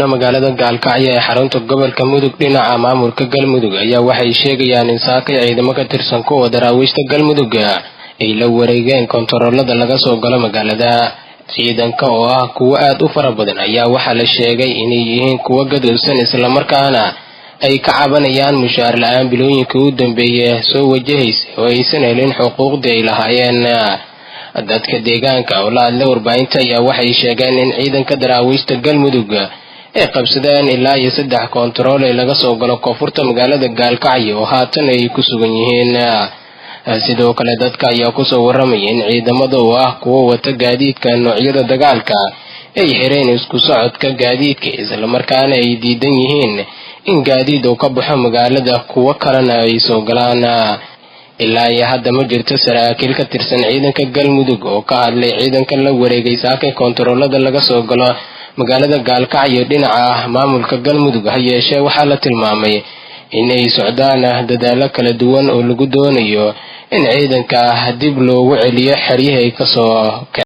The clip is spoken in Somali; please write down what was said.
Magaalada Gaalkacyo ee xarunta gobolka Mudug dhinaca maamulka Galmudug ayaa waxay sheegayaan in saakay ciidamo ka tirsan kuwa Daraawiishta Galmudug ay la wareegeen kontaroolada laga soo galo magaalada. Ciidanka oo ah kuwo aad u fara badan ayaa waxaa la sheegay inay yihiin kuwo gadowsan, islamarkaana ay ka cabanayaan mushaar la-aan bilooyinka u dambeeya soo wajahaysay oo aysan helin xuquuqdii ay lahaayeen. Dadka deegaanka oo la hadlay warbaahinta ayaa waxay sheegeen in ciidanka Daraawiishta Galmudug ay qabsadeen ilaa iyo 3 koontarool ee laga soo galo koonfurta magaalada Gaalkacyo oo haatan ay ku sugan yihiin. Sidoo kale dadka ayaa kusoo waramaya in ciidamada oo ah kuwo wata gaadiidka noocyada dagaalka ay xireen isku socodka gaadiidka, islamarkaana ay diidan yihiin in gaadiid uu ka baxo magaalada, kuwo kalena ay soo galaan. Ilaa iyo hadda ma jirto saraakiil ka tirsan ciidanka Galmudug oo ka hadlay ciidanka la wareegay saakay koontaroolada laga soo galo magaalada Gaalkacyo dhinaca maamulka Galmudug. Ha yeeshee waxaa la tilmaamay in ay socdaan dadaallo kala duwan oo lagu doonayo in ciidanka dib loogu celiyo xeryihii ay kasoo